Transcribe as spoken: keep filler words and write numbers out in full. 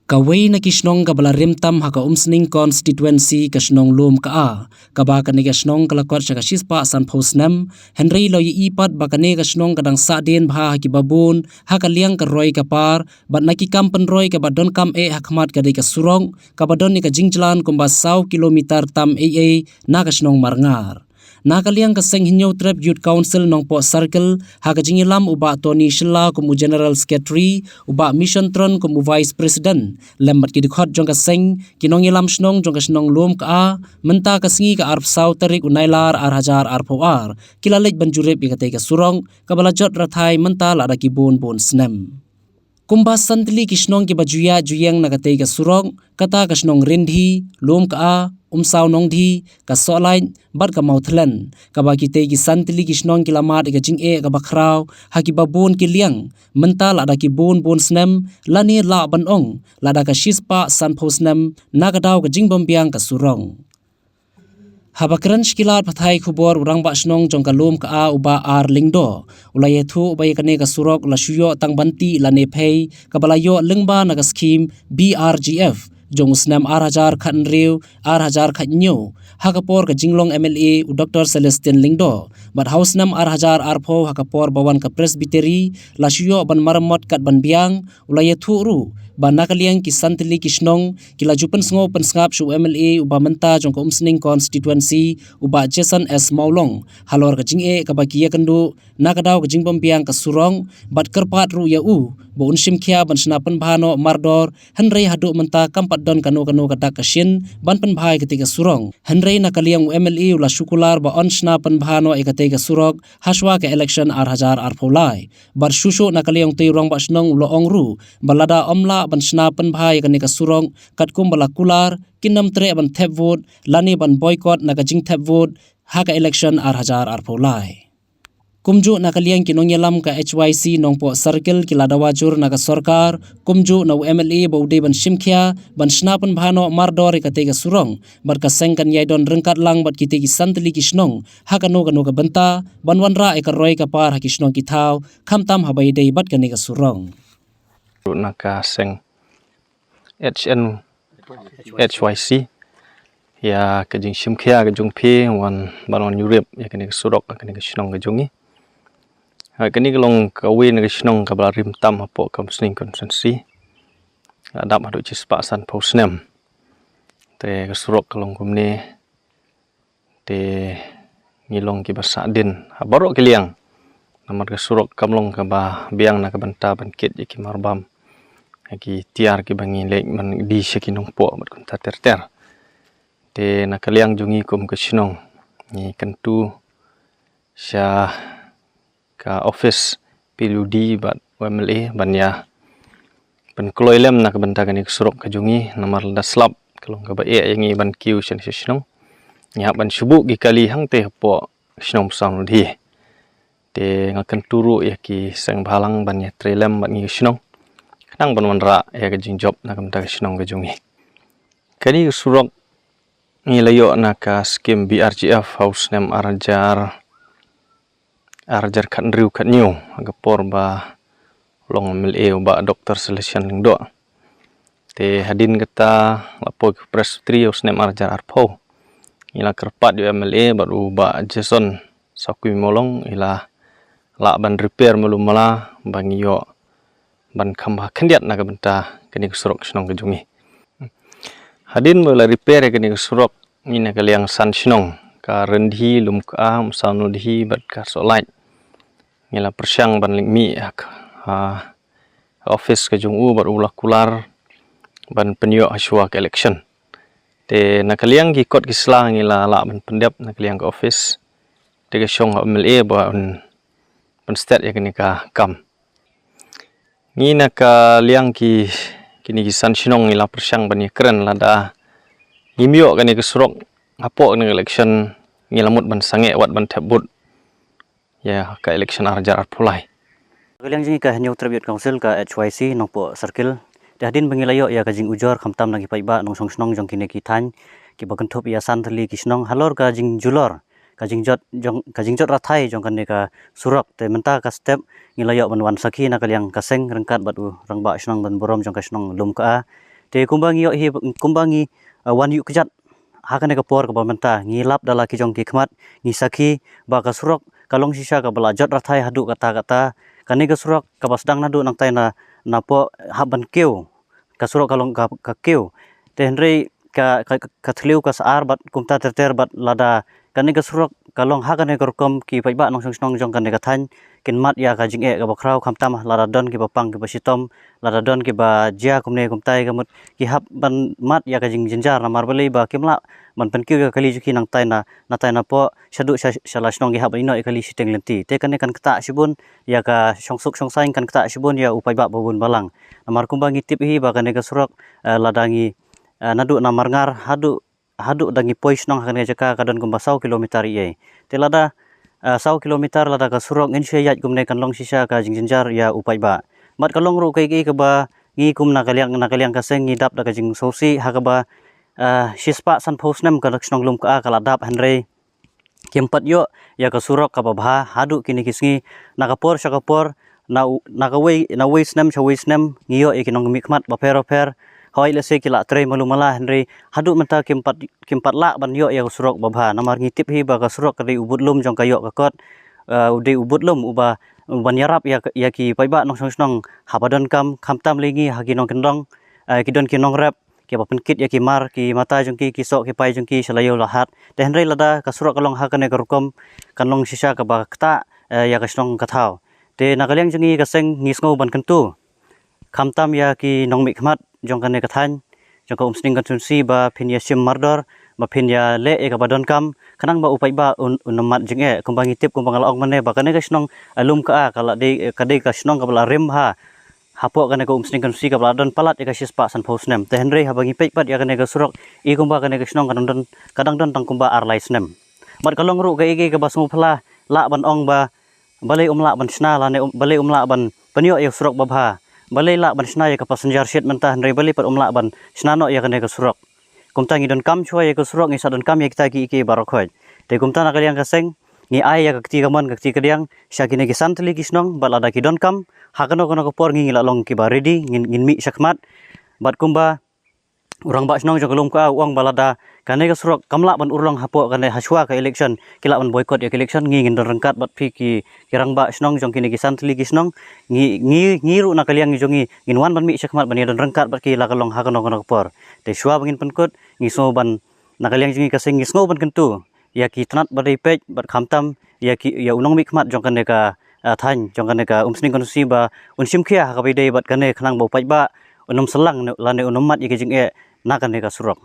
Kawei na ki shnong kaba la rim tam ha ka Umsning constituency ka shnong Lum Ka A, kaba kane ka shnong ka la kot sha ka shispah sanphew snem, hynrei la ïohi pat ba kane ka shnong ka dang sahdien bha ha kiba bun, ha ka liang ka roi ka par, bad na ki kam pynroi kaba donkam eh ha khmat ka dei ka surok, kaba don ïa ka jingjlan kumba saw kilometer tam ei ei na ka shnong Marngar. Na ka liang ka seng Hynñiewtrep Youth Council Nongpoh Circle, ha ka jingïalam u Bah Tony Shylla kum u General Secretary, u Bah Mission Tron kum u Vice President, lem bad ki dkhot jong ka seng, ki nongïalam shnong jong ka shnong Lum Ka A, mynta ka sngi ka arphew saw tarik u Nailar ar hajar arphew ar, ki la leit ban jurip ïa katei ka surok, kaba la jot rathai mynta lada ki bun bun snem. Kumba san tylli ki shnong kiba ju ïaid ju ïeng na katei ka surok, kata ka shnong Rindhi, Lum Ka A, Umsaw Nongdhi, ka Sohlait, bad ka Mawthlen, kaba kitei ki san tylli ki shnong ki la mad ïa ka jingeh kaba khraw ha kiba bun ki liang, mynta lada ki bun bun snem, lane lah ban ong, lada ka shispah sanphew snem, na ka daw ka jingbym biang ka surok. Haba kren sha ki lad pathai khubor u Rangbah Shnong jong ka Lum Ka A u Bah R Lyngdoh, u la ïathuh ba ïa kane ka surok la shu ïoh tang ban tih lane phei, kaba la ïoh lyngba na ka skhim B R G F jong u snem ar hajar khathynriew, ar hajar khathynñiew, ha ka por ka jinglong M L A u Doctor Celestine Lyngdoh, bad ha u snem ar hajar arphew ha ka por ba wan ka Presbytery, la shu ïoh ban maramot kat ban biang, u la ïathuh ruh ba na ka liang ki san tylli ki shnong, ki la ju pynsngew pynsngap sha u M L A uba mynta jong ka Umsning constituency, u Bah Jason S Mawlong, halor ka jingeh kaba ki ïakynduh, na ka daw ka jingbym biang ka surok, bad kyrpad ruh ïa u ba un shim khia ban shna pynbha noh mardor, hynrei haduh mynta kam pat don kano kano ka dak ka shin ban pynbha ïa katei ka surok. Hynrei na ka liang u M L A u la shu kular ba yn shna pynbha noh ïa katei ka surok, hashwa ka election ar hajar arphew lai. Bad shuh shuh na ka liang utei u Rangbah Shnong u la ong ruh ba lada ym lah ban shna pynbha ïa kane ka surok katkum ba la kular, kin ym treh ban thep vote lane ban boycott na ka jingthep vote ha ka election ar hajar arphew lai. Kumjuh na ka liang ki nongïalam ka H Y C Nongpoh Circle ki la dawa jur na ka sorkar, kumjuh na u M L A ba u dei ban shim khia ban shna pynbha noh mardor ïa katei ka surok, bad ka seng kan ïai don ryngkat lang bad kitei ki san tylli ki shnong ha kano kano ka bynta, ban wanrah ïa ka roi ka par ha ki shnong ki thaw, khamtam haba ïadei bad kane ka surok. Na ka seng H N H Y C, ïa ka jingshim khia ka jong phi wan ban wan jurip ïa kane ka surok, ïa kane ka shnong ka jong ngi. Ha, kane ka long kawei na ka shnong kaba la rim tam hapoh ka Umsning constituency. La dap haduh shispah sanphew snem. Te ka surok ka long kumne. Te ngi long kiba sahdien ha baroh ki liang. Namar ka surok kam long kaba biang na ka bynta ban kit ïa ki marbam, ïa ki tiar kiba ngi leit man di sha ki nongpoh bad kumta ter ter. Te na ka liang jong ngi kum ka shnong, ngi kyntu sha ka office P W D bad M L A ban ïa pynkloi lem na ka bynta kane ka surok ka jong ngi, namar lada slap ka long kaba eh ïa ngi ban kiew sha shnong. Ngi hap ban shu buh ki kali hangtei hapoh shnong Umsaw Nongdhi. Te nga kyntu ruh ïa ki seng bhalang ban ïatrei lem bad ngi ka shnong, khnang ban wanrah ïa ka jingjop na ka bynta ka shnong ka jong ngi. Kane ka surok ngi la ïoh na ka skim B R G F ha u snem ar hajar, ar hajar khathynriew khathynñiew, ha ka por ba long M L A u Bah Doctor Celestine Lyngdoh. Te hadien kata la poi ka Presbytery ha u snem ar hajar arphew. Ngi la kyrpad ïa u M L A bad u Bah Jason Sakui Mawlong, i la lah ban repair malu mala ba ngi ïoh ban kham bha khyndiat na ka bynta kane ka surok shnong ka jong ngi. Hadien ba la repair ïa kane ka surok, ngi na ka liang san shnong, ka Rindhi, Lum Ka A, Umsaw Nongdhi bad ka Sohlait, ngi la pyrshang ban leit mih ha ka, ha office ka jong u bad u la kular ban pynïoh hashwa ka election. Te na ka liang ki kot ki sla ngi la lah ban pyndep na ka liang ka office. Te ka shong ha u M L A ba un pynstet ïa kane ka kam. Ngi na ka liang ki, kine ki san shnong ngi la pyrshang ban ïakren lada ngim ïoh kane ka surok hapoh kane ka election, ngi la mut ban sangeh wat ban thep vote ïa ka election ar hajar arphew lai. Ka liang jong ngi ka Hynñiewtrep Youth Council, ka H Y C Nongpoh Circle, te hadien ba ngi la ïoh ïa ka jingujor khamtam na ki paidbah nongshong shnong jong kine ki thaiñ kiba kynthup ïa san tylli ki shnong halor ka jingjulor, ka jingjot jong, ka jingjot rathai jong kane ka surok. Te mynta ka step ngi la ïoh ban wan sakhi na ka liang ka seng ryngkat bad u Rangbah Shnong ban burom jong ka shnong Lum Ka A, Te kumba ngi ïoh hi, kumba ngi, uh, wan ïuh kjat ha kane ka por kaba mynta, ngi lap da la ki jong ki khmat, ngi sakhi ba ka surok ka long shisha kaba la jot rathai haduh katta katta. Kane ka surok kaba sdang naduh nangtai na, na pok hap ban kiew, ka surok ka long ka, ka kiew. Te hynrei ka, ka, ka thliew ka sar bad kumta ter ter bad lada kane ka surok ka long ha kane ka rukom, ki paidbah nongshong shnong jong kane ka thaiñ kin mad ïa ka jingeh kaba khraw, khamtam lada don kiba pang kiba shitom, lada don kiba jia kumne kumtai ka mut, ki hap ban mad ïa ka jingjynjar namar balei ba kim lah ban pynkiew ïa ka kali jong ki nangtai na, nangtai na pok shaduh sha, sha la shnong, ki hap ban ïehnoh ïa ka kali shiteng lynti. Te kane kan ktah shibun ïa ka shongsuk shongsaiñ, kan ktah shibun ïa u paidbah babun balang. Namar kumba ngi tip hi ba kane ka surok, eh, lada ngi, eh, naduh na Marngar haduh, haduh da ngi poi shnong ha kane ka jaka ka don kumba saw kilometer ïa. Te lada, eh, saw kilometer lada ka surok ngin shu ïaid kumne kan long shisha ka jingjynjar ïa u paidbah. Bad ka long ruh kaei kaei kaba ngi kum na ka liang, na ka liang ka seng ngi dap da ka jingsngewsih ha kaba, eh, shispah sanphew snem ka shnong Lumka ka la dap hynrei kim pat ïoh ïa ka surok kaba bha haduh kine ki sngi. Na ka por sha ka por, na u-, na kawei, na wei snem sha wei snem ngi ïoh ïa ki nongmihkhmat bapher bapher. Hooid lehse ki la trei malu mala hynrei haduh mynta kim pat, kim pat lah ban ïoh ïa ka surok ba bha namar ngi tip hi ba ka surok ka dei u budlum jong ka ïoh ka kot, eh, u dei u budlum uba, uban ïarap ïa, ïa ki paidbah nongshong shnong haba donkam, khamtam lei ngi ha ki nongkyndong, eh, ki don ki nongrep kiba pynkit ïa ki mar ki mata jong ki, ki soh ki pai jong ki sha la ïew la hat. Te hynrei lada ka surok ka long ha kane ka rukom kan long shisha kaba ktah, eh, ïa ka shnong ka thaw. Te na ka liang jong ngi ka seng ngi sngew ban kyntu, khamtam ïa ki nongmihkhmat jong kane ka thaiñ, jong ka Umsning constituency ba phin ïa shim mardor, ba phin ïa leh ïa kaba donkam khnang ba u paidbah un, un ym mad jingeh. Kumba ngi tip, kumba nga la ong mynne ba kane ka shnong, eh, Lumka ka la dei, ka dei ka shnong kaba la rim ha hapoh kane ka Umsning constituency kaba la don palat ïa ka shispah sanphew snem. Te hynrei haba ngi peit pat ïa kane ka surok, i kumba kane ka shnong ka dang don, ka dang don tang kumba ar lai snem. Bad ka long ruh kaei kaei kaba sngewphylla, lah ban ong ba balei um lah ban shna lane um, balei um lah ban pynïoh ïa ka surok ba bha. Balei lah ban shna ïa ka passenger shed mynta hynrei balei pat um lah ban shna noh ïa kane ka surok. Kumta ngi donkam shuwa ïa ka surok, ngi sa donkam ïa kita kiei kiei baroh khoit. Te kumta na ka liang ka seng ngi ai ïa ka kti kamon ka kti kadiang sha kine ki san tylli ki shnong, bad lada ki donkam ha kano kano ka por ngi, ngi la long kiba ready, ngin, ngin mih shakhmat. Bad kumba u rangbah shnong jong ka Lumka u ong ba lada kane ka surok kam lah ban urlong hapoh kane, hashuwa ka election ki lah ban boycott ïa ka election, ngi ngin don ryngkat bad phi ki, ki rangbah shnong jong kine ki san tylli ki shnong. Ngi, ngi, ngi ruh na ka liang jong ngi ngin wan ban mih shakhmat ban ïa don ryngkat bad ki la ka long ha kano kano ka por. Te shuwa ba ngin pynkut, ngi sngew ban, na ka liang jong ngi ka seng ngi sngew ban kyntu ïa ki tnat ba dei peit bad khamtam ïa ki, ïa u nongmihkhmat jong kane ka, ah, thaiñ, jong kane ka Umsning constituency ba un shim khia ha kaba ïadei bad kane khnang ba u paidbah un ym syllang ne, lane un ym mad ïa ka jingeh na kane ka surok.